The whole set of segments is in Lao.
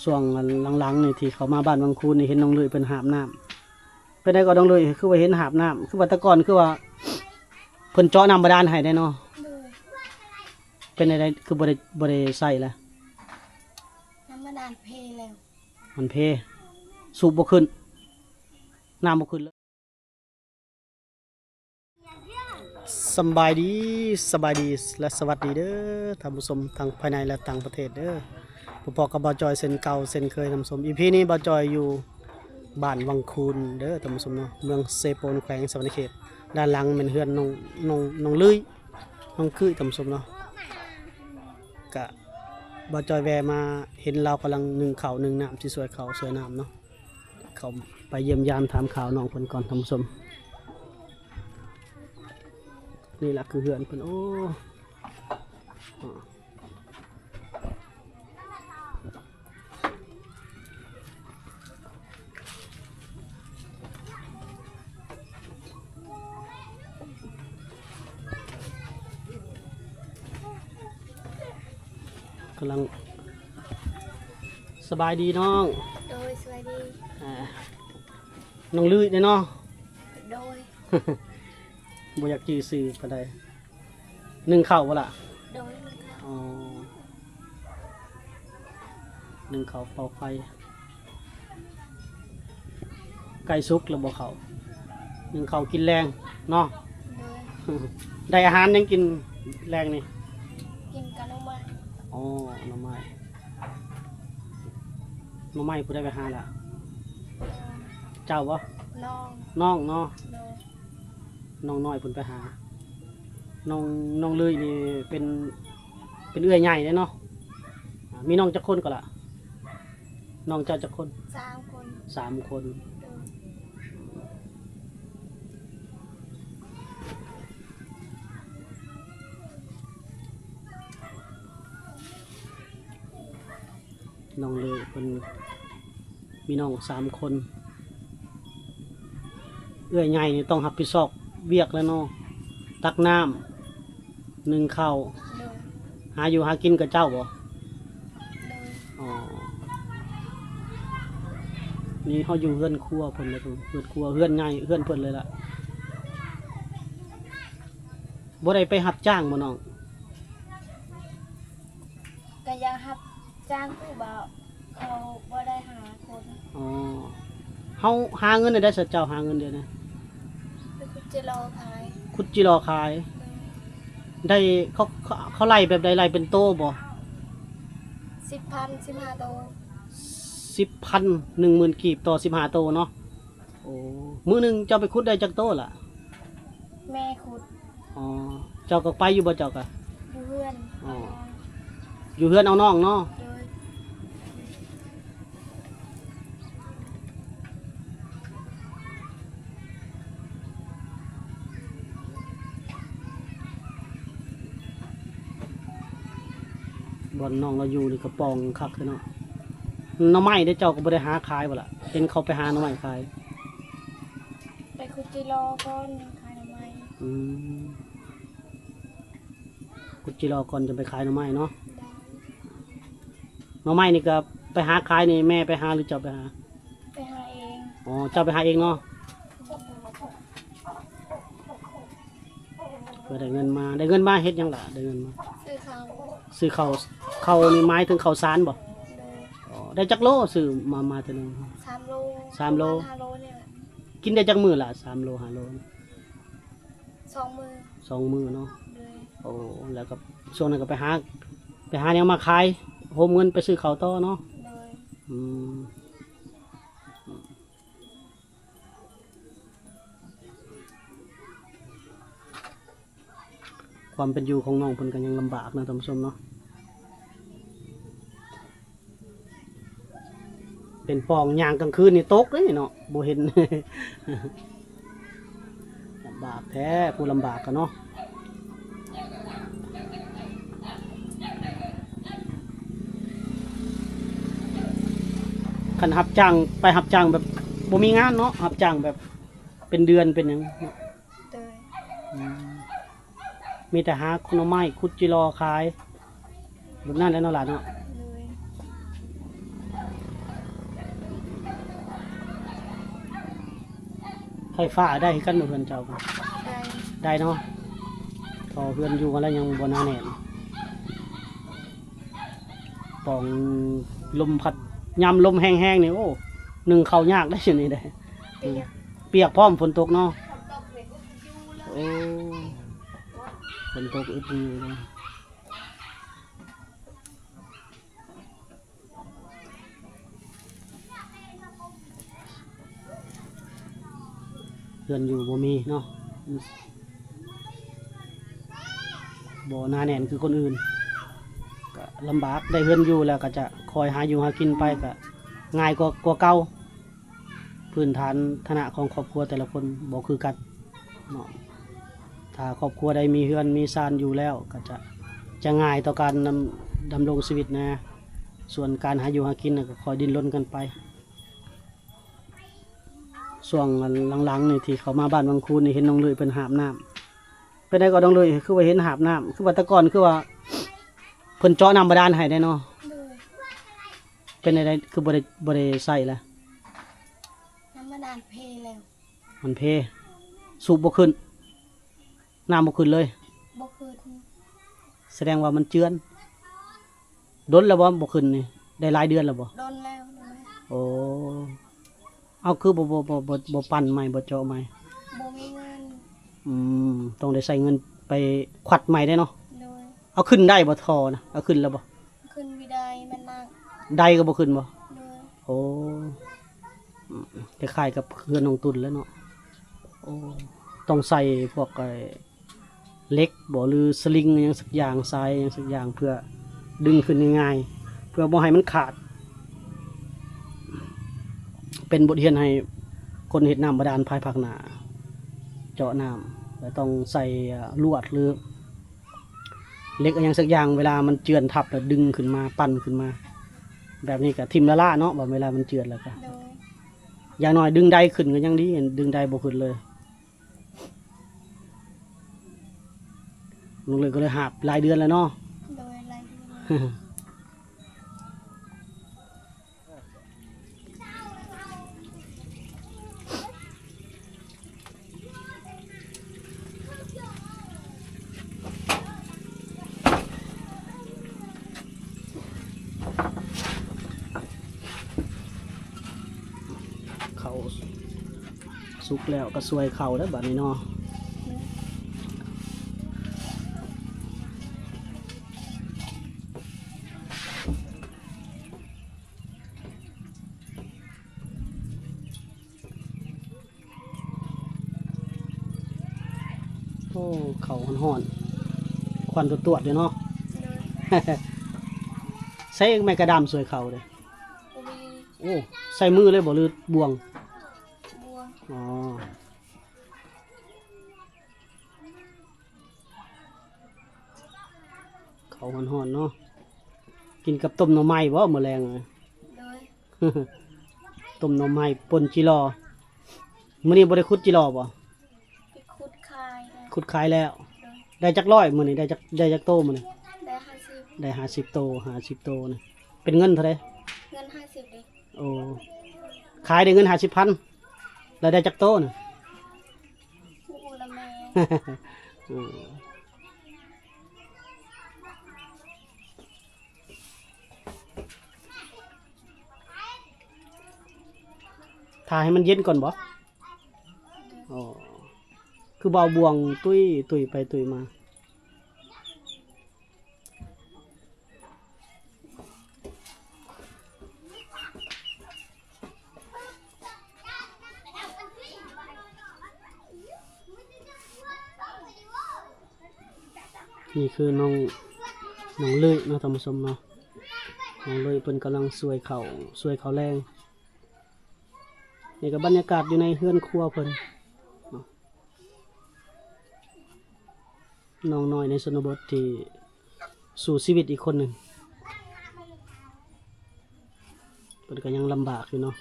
ຊ່ວງຫຼັງໆນີ້ທີ່ເຂົ້າມາບ້ານວັງຄູນນີ້ ເຫັນນ້ອງເລີຍເພິ່ນຫາບນ້ຳ. ເປັນໃດກໍນ້ອງເລີຍ ຄືວ່າເຫັນຫາບນ້ຳ ຄືວ່າແຕ່ກ່ອນຄືວ່າເພິ່ນເຈາະນ້ຳບາດານໃຫ້ເດ້ເນາະ? ໂດຍ. ເປັນໃດ ຄືບໍ່ໄດ້ ບໍ່ໄດ້ໃຊ້ລະ? ນ້ຳບາດານເພແລ້ວ. ມັນເພ ສູບບໍ່ຂຶ້ນ ນ້ຳບໍ່ຂຶ້ນເລີຍ. ສຳບາຍດີ ສະບາຍດີ ແລະ ສະຫວັດດີເດີທ່ານຜູ້ຊົມທັງພາຍໃນ ແລະ ຕ່າງປະເທດເດີ. ພົບກັບບ່າວຈອຍເຊັ່ນເກົ່າເຊັ່ນເຄີຍທ່ານຜູ້ຊົມ. ອີພີນີ້ບ່າວຈອຍຢູ່ບ້ານວັງຄູນເດີທ່ານຜູ້ຊົມເນາະ ເມືອງເຊໂປນ ແຂວງສະຫວັນນະເຂດ. ດ້ານຫຼັງແມ່ນເຮືອນນ້ອງ ນ້ອງ ນ້ອງເລີຍ ນ້ອງເຄີຍທ່ານຜູ້ຊົມເນາະ. ກະບ່າວຈອຍແວ່ມາເຫັນລາວກຳລັງໜຶ້ງເຂົ້າໜຶ້ງນ້ຳ ຊິຊ່ວຍເຂົ້າຊ່ວຍນ້ຳເນາະ. ເຂົ້າໄປຢ້ຽມຢາມຖາມຂ່າວນ້ອງເພິ່ນກ່ອນທ່ານຜູ້ຊົມ. ນີ້ລະຄືເຮືອນເພິ່ນ. ໂອ້ ກຳລັງ ສະບາຍດີນ້ອງ. ໂດຍ ສະບາຍດີ. ອ່າ ນ້ອງເລີຍເດ້ເນາະ? ໂດຍ. ບໍ່ຢາກຈື່ຊື່ປານໃດ. ໜຶ້ງເຂົ້າບໍ່ລະ? ໂດຍ. ອໍ ໜຶ້ງເຂົ້າເຝົ້າໄຟ. ໃກ້ສຸກແລ້ວບໍ່ເຂົ້າ? ໜຶ້ງເຂົ້າກິນແລງເນາະ? ໂດຍ. ໄດ້ອາຫານຫຍັງກິນແລງນີ້? ກິນກັບໜໍ່ໄມ້. ອໍ ໜໍ່ໄມ້. ໜໍ່ໄມ້ຜູ້ໃດໄປຫາລະ? ເຈົ້າບໍ່? ນ້ອງ. ນ້ອງເນາະ? ໂດຍ. ນ້ອງນ້ອຍເພິ່ນໄປຫາ. ນ້ອງ ນ້ອງເລີຍນີ້ເປັນ ເປັນເອື້ອຍໃຫຍ່ເດ້ເນາະ. ອ່າ ມີນ້ອງຈັກຄົນກໍລະ? ນ້ອງເຈົ້າຈັກຄົນ? ສາມຄົນ. ສາມຄົນ. ໂດຍ. ນ້ອງເລີຍເພິ່ນມີນ້ອງສາມຄົນ. ເອື້ອຍໃຫຍ່ນີ້ຕ້ອງຮັບຜິດຊອບວຽກແລ້ວເນາະ ຕັກນ້ຳ ໜຶ້ງເຂົ້າ. ໂດຍ. ຫາຢູ່ຫາກິນກັບເຈົ້າບໍ່? ໂດຍ. ອໍ ນີ້ເຮົາຢູ່ເຮືອນຄົວເພິ່ນເລີຍ ເຮືອນຄົວ ເຮືອນໃຫຍ່ ເຮືອນເພິ່ນເລີຍລະ. ບໍ່ໄດ້ໄປຮັບຈ້າງບໍ່ນ້ອງ? ກະຢາກຮັບຈ້າງຜູ້ບ່າວ ເຂົາບໍ່ໄດ້ຫາຄົນ. ອໍ ເຮົາຫາເງິນແນວໃດຊະ ເຈົ້າຫາເງິນດຽວນີ້? ໄປຂຸດຈິລໍຂາຍ. ຂຸດຈິລໍຂາຍ. ໂດຍ. ໄດ້ ເຂົາ ເຂົາ ເຂົາໄລ່ແບບໃດ ໄລ່ເປັນໂຕບໍ່? ສິບພັນ ສິບຫ້າໂຕ. ສິບພັນ ໜຶ່ງໝື່ນກີບຕໍ່ສິບຫ້າໂຕເນາະ. ໂອ້ ມື້ໜຶ່ງເຈົ້າໄປຂຸດໄດ້ຈັກໂຕລະ? ແມ່ຂຸດ. ອໍ ເຈົ້າກໍໄປຢູ່ບໍ່ ເຈົ້າກະ? ຢູ່ເຮືອນ. ອໍ ເອົານ້ອງ. ຢູ່ເຮືອນເອົານ້ອງເນາະ. ໂດຍ. ບ່ອນນ້ອງລາວຢູ່ນີ້ກະປ່ອງຄັກເລີຍເນາະ. ໜໍ່ໄມ້ເດ້ ເຈົ້າກໍບໍ່ໄດ້ຫາຂາຍບໍ່ລະ? ເຫັນເຂົາໄປຫາໜໍ່ໄມ້ຂາຍ. ໄປຂຸດຈິລໍກ່ອນ ຍັງຂາຍໜໍ່ໄມ້. ອືມ ຂຸດຈິລໍກ່ອນຈະໄປຂາຍໜໍ່ໄມ້ເນາະ. ໂດຍ. ໜໍ່ໄມ້ນີ້ກະໄປຫາຂາຍນີ້ ແມ່ໄປຫາ ຫຼື ເຈົ້າໄປຫາ? ໄປຫາເອງ. ອໍ ເຈົ້າໄປຫາເອງເນາະ. ເພື່ອໄດ້ເງິນມາ ໄດ້ເງິນມາເຮັດຫຍັງລະ? ໄດ້ເງິນມາ ຊື້ເຂົ້າ. ຊື້ເຂົ້າ. ເຂົ້ານີ້ໝາຍເຖິງເຂົ້າສານບໍ່? ໂດຍ. ອໍ ໄດ້ຈັກໂລຊື້ມາ ມາເທື່ອໜຶ່ງ? ສາມໂລ. ສາມໂລ. ປະມານຫ້າໂລນີ້ແຫຼະ. ກິນໄດ້ຈັກມື້ລະ ສາມໂລ ຫ້າໂລ? ສອງມື້. ສອງມື້ເນາະ. ໂດຍ. ໂອ້ ແລ້ວກໍຊ່ວງນັ້ນກໍໄປຫາ ໄປຫາແນວມາຂາຍ ໂຮມເງິນໄປຊື້ເຂົ້າຕໍ່ເນາະ. ໂດຍ. ອືມ ຄວາມເປັນຢູ່ຂອງນ້ອງເພິ່ນກໍຍັງລຳບາກນະທ່ານຜູ້ຊົມເນາະ. ເປັນປ່ອງ ຍ່າງກາງຄືນນີ້ຕົກເດ້ເນາະ ບໍ່ເຫັນ. ລຳບາກແທ້ ຜູ້ລຳບາກກະເນາະ. ຄັນຮັບຈ້າງ ໄປຮັບຈ້າງແບບບໍ່ມີງານເນາະ ຮັບຈ້າງແບບເປັນເດືອນເປັນຫຍັງເນາະ. ໂດຍ. ອືມ ມີແຕ່ຫາໜໍ່ໄມ້ ຂຸດຈິລໍຂາຍ ແບບນັ້ນແຫຼະເນາະຫຼານເນາະ. ໂດຍ. ໄຟຟ້າໄດ້ຄືກັນບໍ່ເຮືອນເຈົ້າ? ໄດ້ ໄດ້ເນາະ ເພາະເຮືອນຢູ່ມາແລ້ວຍັງບໍ່ໜາແໜ້ນ. ຕ້ອງ ລົມພັດ ຍາມລົມແຮງໆນີ້ ໂອ້ ໜຶ້ງເຂົ້າຍາກໄດ໋ ຢູ່ນີ້ໄດ໋. ປຽກ ປຽກພ້ອມ ຝົນຕົກເນາະ. ໂອ້ ຝົນຕົກອຶດຢູ່ເລີຍ. ເຮືອນຢູ່ບໍ່ມີເນາະ ບໍ່ໜາແໜ້ນຄືຄົນອື່ນ ກະລຳບາກ. ໄດ້ເຮືອນຢູ່ແລ້ວກະຈະຄອຍຫາຢູ່ຫາກິນໄປ ກະງ່າຍກວ່າ ກວ່າເກົ່າ. ພື້ນຖານຖານະຂອງຄອບຄົວແຕ່ລະຄົນບໍ່ຄືກັນເນາະ. ຖ້າຄອບຄົວໃດມີເຮືອນມີຊານຢູ່ແລ້ວ ກະຈະ ຈະງ່າຍຕໍ່ການດຳ ດຳລົງຊີວິດນະ. ສ່ວນການຫາຢູ່ຫາກິນນະ ກະຄ່ອຍດີ້ນລົນກັນໄປ. ຊ່ວງຫຼັງໆນີ້ທີ່ເຂົ້າມາບ້ານວັງຄູນນີ້ ເຫັນນ້ອງເລີຍເພິ່ນຫາບນ້ຳ. ເປັນໃດກໍນ້ອງເລີຍ ຄືວ່າເຫັນຫາບນ້ຳ ຄືວ່າແຕ່ກ່ອນຄືວ່າເພິ່ນເຈາະນ້ຳບາດານໃຫ້ໄດ໋ເນາະ? ໂດຍ. ເປັນໃດ ຄືບໍ່ໄດ້ ບໍ່ໄດ້ໃຊ້ລະ? ນ້ຳບາດານເພແລ້ວ. ມັນເພ ສູບບໍ່ຂຶ້ນ ນ້ຳບໍ່ຂຶ້ນເລີຍ? ບໍ່ຂຶ້ນ. ສະແດງວ່າມັນເຈື່ອນ. ດົນແລ້ວບໍ່ ບໍ່ຂຶ້ນນີ້? ໄດ້ຫຼາຍເດືອນແລ້ວບໍ່? ດົນແລ້ວ. ໂອ້ ເອົາ ຄືບໍ່ ບໍ່ ບໍ່ ບໍ່ ບໍ່ປັ່ນໃໝ່ ບໍ່ເຈາະໃໝ່? ບໍ່ມີເງິນ. ອືມ ຕ້ອງໄດ້ໃຊ້ເງິນໄປຂວັດໃໝ່ເດ້ເນາະ. ໂດຍ. ເອົາຂຶ້ນໄດ້ບໍ່ ທໍ່ນະ? ເອົາຂຶ້ນແລ້ວບໍ່? ຂຶ້ນບໍ່ໄດ້ ມັນໜັກ. ໄດກໍບໍ່ຂຶ້ນບໍ່? ໂດຍ. ໂອ້ ອືມ ຄ້າຍໆກັບເຮືອນນ້ອງຕຸ່ນແຫຼະເນາະ. ໂອ້ ຕ້ອງໃສ່ພວກ ເອີ ເຫຼັກບໍ ຫຼືສະລິງຫຍັງສັກຢ່າງ ສາຍຫຍັງສັກຢ່າງ ເພື່ອດຶງຂຶ້ນງ່າຍໆ ເພື່ອບໍ່ໃຫ້ມັນຂາດ. ເປັນບົດຮຽນໃຫ້ຄົນເຮັດນ້ຳບາດານພາຍພາກໜ້າ ເຈາະນ້ຳ ແລະ ຕ້ອງໃສ່ ເອີ ລວດ ຫຼື ເຫຼັກອີ່ຫຍັງສັກຢ່າງ ເວລາມັນເຈື່ອນທັບແລ້ວດຶງຂຶ້ນມາ ປັ່ນຂຶ້ນມາ ແບບນີ້ກະຖິ້ມລະລະເນາະ ວ່າເວລາມັນເຈື່ອນແລ້ວກະ. ໂດຍ. ຢ່າງໜ້ອຍດຶງໄດຂຶ້ນກະຍັງດີ ດຶງໄດບໍ່ຂຶ້ນເລີຍ. ນ້ອງເລີຍກໍເລີຍຫາບຫຼາຍເດືອນແລ້ວເນາະ. ໂດຍ ຫຼາຍເດືອນແລ້ວ. ເຂົ້າສຸກແລ້ວກໍຊ່ວຍເຂົ້າເດີ້ບາດນີ້ເນາະ. ໂອ້ ເຂົ້າຮ້ອນໆ ຄວັນຕວດໆຢູ່ເນາະ. ໂດຍ. ໃຊ້ໄມ້ກະດາມຊ່ວຍເຂົ້າເດີ້. ບໍ່ມີ. ໂອ້ ໃຊ້ມືເລີຍບໍ່ ຫຼືບ່ວງ? ບ່ວງ. ອໍ ເຂົ້າຮ້ອນໆເນາະ. ກິນກັບຕົ້ມໜໍ່ໄມ້ບໍ່ມື້ແລງ? ໂດຍ. ຕົ້ມໜໍ່ໄມ້ປົ່ນຈີລໍ. ມື້ນີ້ບໍ່ໄດ້ຂຸດຈີລໍບໍ່? ໄປຂຸດຂາຍແລ້ວ. ຂຸດຂາຍແລ້ວ. ໂດຍ. ໄດ້ຈັກຮ້ອຍມື້ນີ້? ໄດ້ຈັກ ໄດ້ຈັກໂຕມື້ນີ້? ໄດ້ຫ້າສິບ. ໄດ້ຫ້າສິບໂຕ ຫ້າສິບໂຕນີ້ ເປັນເງິນເທົ່າໃດ? ເງິນຫ້າສິບເດ້. ໂອ້ ຂາຍໄດ້ເງິນຫ້າສິບພັນ ແລ້ວໄດ້ຈັກໂຕນະ? ບໍ່ຮູ້ລະແມ່. ອືມ ຖ້າໃຫ້ມັນເຢັນກ່ອນບໍ? ອໍ ຄືບໍ່ເອົາບ່ວງຕຸ້ຍ ຕຸ້ຍໄປຕຸ້ຍມາ? ນີ້ຄືນ້ອງ ນ້ອງເລີຍເນາະທ່ານຜູ້ຊົມເນາະ. ນ້ອງເລີຍເພິ່ນກຳລັງຊ່ວຍເຂົ້າ ຊ່ວຍເຂົ້າແລງ. ນີ້ກໍບັນຍາກາດຢູ່ໃນເຮືອນຄົວເພິ່ນເນາະ. ນ້ອງນ້ອຍໃນຊົນນະບົດທີ່ສູ້ຊີວິດອີກຄົນໜຶ່ງ. ເພິ່ນກໍຍັງລຳບາກຢູ່ເນາະ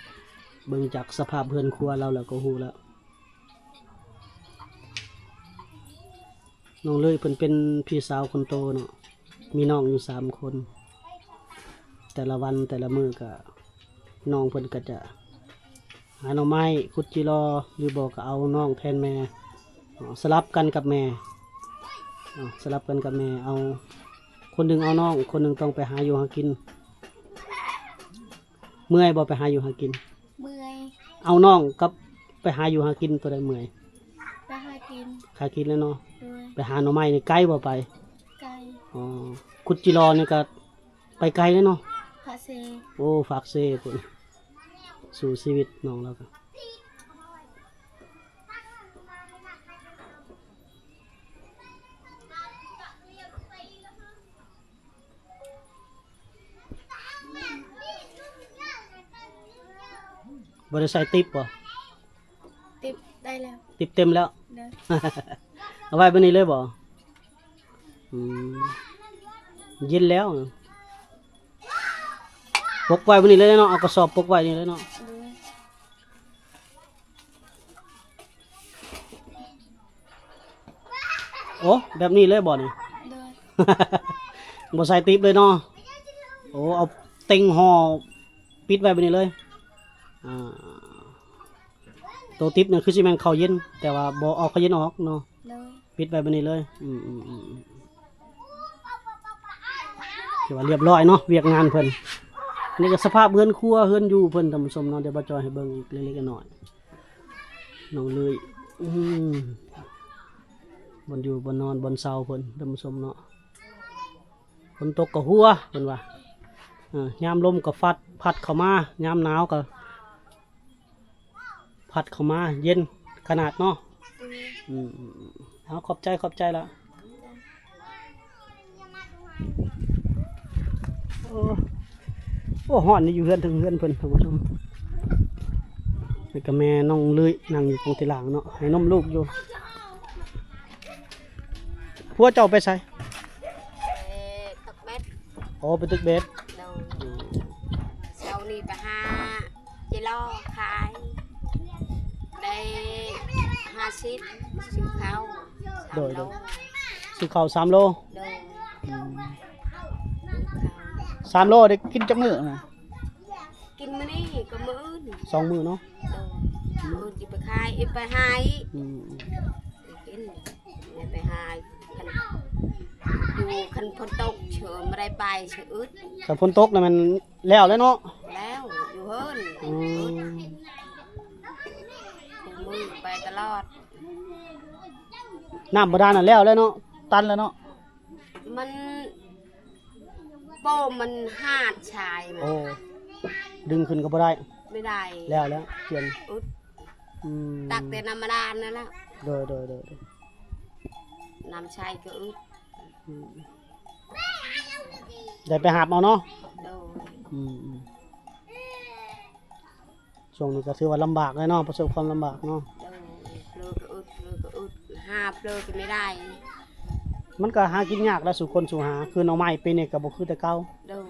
ເບິ່ງຈາກສະພາບເຮືອນຄົວລາວແລ້ວກໍຮູ້ແລ້ວ. ນ້ອງເລີຍເພິ່ນເປັນພີ່ສາວຄົນໂຕເນາະ ມີນ້ອງຢູ່ສາມຄົນ. ແຕ່ລະວັນແຕ່ລະມື້ກະ ນ້ອງເພິ່ນກໍຈະ ຫາໜໍ່ໄມ້ ຂຸດຈີ່ລໍ ຫຼືບໍ່ກໍເອົານ້ອງແທນແມ່ ສະຫຼັບກັນກັບແມ່ ສະຫຼັບກັນກັບແມ່ ເອົາ ຄົນໜຶ່ງເອົານ້ອງ ຄົນໜຶ່ງຕ້ອງໄປຫາຢູ່ຫາກິນ. ເມື່ອຍບໍ່ໄປຫາຢູ່ຫາກິນ? ເມື່ອຍ. ເອົານ້ອງກັບໄປຫາຢູ່ຫາກິນ ໂຕໃດເມື່ອຍ? ໄປຫາກິນ. ຫາກິນແລ້ວເນາະ. ໂດຍ. ໄປຫາໜໍ່ໄມ້ນີ້ໄກບໍ່ໄປ? ໄກ. ອໍ ຂຸດຈີ່ລໍນີ້ກໍໄປໄກເດ້ເນາະ. ປາກເຊ. ໂອ້ ປາກເຊພຸ້ນ. ສູ້ຊີວິດນ້ອງລາວກໍ ບໍ່ໄດ້ໃສ່ຕິບບໍ່? ຕິບໄດ້ແລ້ວ. ຕິບເຕັມແລ້ວ? ໂດຍ. ເອົາໄວ້ບາດນີ້ເລີຍບໍ່? ອືມ ເຢັນແລ້ວ ປົກໄວ້ບາດນີ້ເລີຍເນາະ. ເອົາກະສອບປົກໄວ້ນີ້ເລີຍເນາະ. ໂດຍ. ໂອ້ ແບບນີ້ເລີຍບໍ່ນີ້? ໂດຍ. ບໍ່ໃສ່ຕິບເລີຍເນາະ. ໂອ້ ເອົາເຕັງຫໍ່ປິດໄວ້ແບບນີ້ເລີຍ. ອ່າ ໂຕຕິບນັ້ນຄືຊິແມ່ນເຂົ້າເຢັນ ແຕ່ວ່າບໍ່ເອົາເຂົ້າເຢັນອອກເນາະ. ໂດຍ. ປິດໄວ້ແບບນີ້ເລີຍ. ອືມໆ ຖືວ່າລຽບຮ້ອຍເນາະ ວຽກງານເພິ່ນ. ນີ້ກໍສະພາບເຮືອນຄົວເຮືອນຢູ່ເພິ່ນ ທ່ານຜູ້ຊົມເນາະ. ດຽວບ່າວຈອຍໃຫ້ເບິ່ງອີກເລັກໆນ້ອຍໆ ນ້ອງເລີຍ. ອືມ ບ່ອນຢູ່ບ່ອນນອນບ່ອນເຊົາເພິ່ນ ທ່ານຜູ້ຊົມເນາະ. ຝົນຕົກກໍຫົວເພິ່ນວ່າ ເອີ ຍາມລົມກໍພັດ ພັດເຂົ້າມາ ຍາມໜາວກໍ ພັດເຂົ້າມາເຢັນຂະໜາດເນາະ. ອືມ ອືມໆ ເອົາ ຂອບໃຈ ຂອບໃຈລະ. ໂອ້ ໂອ້ ຮ້ອນຢູ່ເຮືອນ ເທິງເຮືອນເພິ່ນ ທ່ານຜູ້ຊົມ. ນີ້ກໍແມ່ນ້ອງເລີຍ ນັ່ງຢູ່ກົງຕີລ່າງເນາະ ໃຫ້ນົມລູກຢູ່. ຜົວເຈົ້າໄປໃສ? ໄປຕຶກເບັດ. ອໍ ໄປຕຶກເບັດ. ໂດຍ. ອືມ ເຊົ້ານີ້ໄປຫາຈີ່ລໍຂາຍ ໄດ້ຫ້າສິບ ຊື້ເຂົ້າ ໂດຍ ສາມໂລ. ຊື້ເຂົ້າສາມໂລ. ໂດຍ. ອືມ ສາມໂລໄດ້ກິນຈັກມື້ນະ? ກິນມື້ນີ້ກັບມື້ອື່ນ ສອງມື້ເນາະ. ໂດຍ. ມື້ອື່ນຊິໄປຂາຍ ເອີ ໄປຫາອີກ. ອືມ ກິນ ໄປຫາ ຄັນຢູ່ ຄັນຝົນຕົກເຊີບໍ່ໄດ້ໄປ ເຊີອຶດ. ຄັນຝົນຕົກນະແມ່ນແລ້ວແລ້ວເນາະ. ແລ້ວ ຢູ່ເຮືອນ. ອືມ ທຸກມື້ໄປຕະຫຼອດ. ນ້ຳບາດານນະແລ້ວແລ້ວເນາະ ຕັນແລ້ວເນາະ. ມັນ ໂປ້ ມັນຫາດຊາຍມັນ. ໂອ້ ດຶງຂຶ້ນກໍບໍ່ໄດ້. ບໍ່ໄດ້. ແລ້ວ ແລ້ວ ປ່ຽນ ອຶດ. ອືມ ຕັກແຕ່ນ້ຳບາດານນັ້ນແຫຼະ. ໂດຍ ໂດຍ ໂດຍ ໂດຍ. ນ້ຳໃສກໍອຶດ. ອືມ ໄດ້ໄປຫາບເອົາເນາະ. ໂດຍ. ອືມ ອືມ. ຊ່ວງນີ້ກໍຖືວ່າລຳບາກເລີຍເນາະ ປະສົບຄວາມລຳບາກເນາະ. ໂດຍ. ເພີກໍອຶດ ເພີກໍອຶດ ຫາເພີກໍບໍ່ໄດ້. ມັນກໍຫາກິນຍາກແຫຼະ ສູ່ຄົນສູ່ຫາ ຄືໜໍ່ໄມ້ປີນີ້ກໍບໍ່ຄືແຕ່ເກົ່າ. ໂດຍ.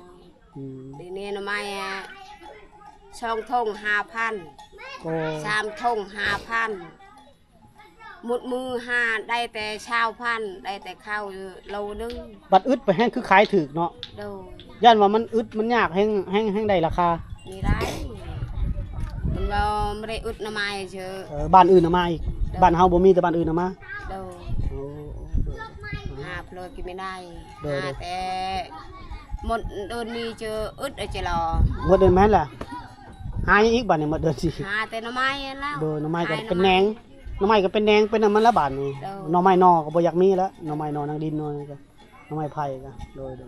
ອືມ ປີນີ້ໜໍ່ໄມ້ ອາ ສອງຖົງຫ້າພັນ. ໂອ້ ສາມຖົງຫ້າພັນ. ໝົດມື້ຫາໄດ້ແຕ່ຊາວພັນ ໄດ້ແຕ່ເຂົ້າໂລໜຶ່ງ. ບັດອຶດໄປແຮງຄືຂາຍຖືກເນາະ. ໂດຍ. ຢ້ານວ່າມັນອຶດມັນຍາກແຮງ ແຮງ ແຮງໄດ້ລາຄາ. ມີໄດ້ ມັນບໍ່ ບໍ່ໄດ້ອຶດໜໍ່ໄມ້ເຊີ. ເອີ ບ້ານອື່ນເອົາມາອີກ. ໂດຍ. ບ້ານເຮົາບໍ່ມີ ແຕ່ບ້ານອື່ນເອົາມາ. ໂດຍ. ໂອ້ ຫາເພີກິນບໍ່ໄດ້. ໂດຍ ຫາແຕ່ໝົດເດືອນນີ້ເຈີອຶດເອົາເຈີຫຼໍ. ໝົດເດືອນແມ່ນລະ ຫາຫຍັງອີກບາດນີ້ ໝົດເດືອນນີ້? ຫາແຕ່ໜໍ່ໄມ້ຫັ້ນແຫຼະ. ໂດຍ. ໜໍ່ໄມ້ກໍເປັນແໜງ ໜໍ່ໄມ້ກໍເປັນແໜງ ເປັນອັນມັນລະບາດນີ້. ໂດຍ. ໜໍ່ໄມ້ໜໍ່ກໍບໍ່ຢາກມີລະ ໜໍ່ໄມ້ໜໍ່ນາງດິນໜໍ່ນີ້ກໍ ໜໍ່ໄມ້ໄຜ່ກໍ ໂດຍ ໂດຍ.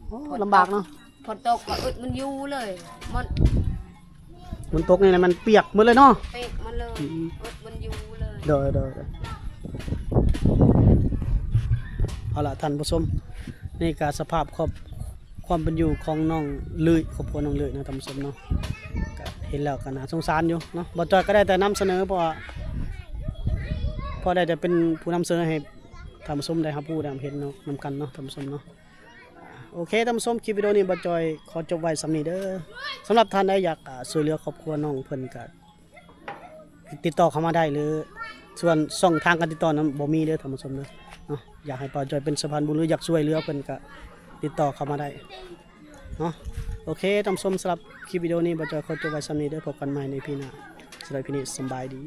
ໂອ້ ລຳບາກເນາະ. ຝົນຕົກກໍອຶດມັນຢູ່ເລີຍ ມັນ ຝົນຕົກນີ້ນະມັນປຽກໝົດເລີຍເນາະ. ປຽກໝົດເລີຍ. ອືມ ອຶດມັນຢູ່ເລີຍ. ໂດຍ ໂດຍ ໂດຍ. ເອົາລະທ່ານຜູ້ຊົມ ນີ້ກໍສະພາບຄອບ ຄວາມເປັນຢູ່ຂອງນ້ອງເລີຍ ຄອບຄົວນ້ອງເລີຍເນາະທ່ານຜູ້ຊົມເນາະ. ກໍເຫັນແລ້ວກໍໜ້າສົງສານຢູ່ເນາະ. ບ່າວຈ້ອຍກໍໄດ້ແຕ່ນຳສະເໜີ ເພາະວ່າ ເພາະໄດ້ແຕ່ເປັນຜູ້ນຳສະເໜີໃຫ້ທ່ານຜູ້ຊົມໄດ້ຮັບຮູ້ໄດ້ເຫັນເນາະ ນຳກັນເນາະທ່ານຜູ້ຊົມເນາະ. ໂອເຄທ່ານຜູ້ຊົມ ຄລິບວິດີໂອນີ້ບ່າວຈ້ອຍຂໍຈົບໄວ້ສ່ຳນີ້ເດີ. ສຳລັບທ່ານໃດຢາກ ອາ ຊ່ວຍເຫຼືອຄອບຄົວນ້ອງເພິ່ນກໍຕິດຕໍ່ເຂົ້າມາໄດ້ ຫຼື ສ່ວນຊ່ອງທາງການຕິດຕໍ່ນັ້ນບໍ່ມີເດີທ່ານຜູ້ຊົມເດີເນາະ. ຢາກໃຫ້ບ່າວຈ້ອຍເປັນສະພານບຸນ ຫຼື ຢາກຊ່ວຍເຫຼືອເພິ່ນກໍຕິດຕໍ່ເຂົ້າມາໄດ້ເນາະ. ໂອເຄທ່ານຜູ້ຊົມ ສຳລັບຄລິບວິດີໂອນີ້ບ່າວຈ້ອຍຂໍຈົບໄວ້ສ່ຳນີ້ເດີ. ພົບກັນໃໝ່ໃນອີພີໜ້າ. ໄດ້ພີ່ນ້ອງ ສຳບາຍດີ.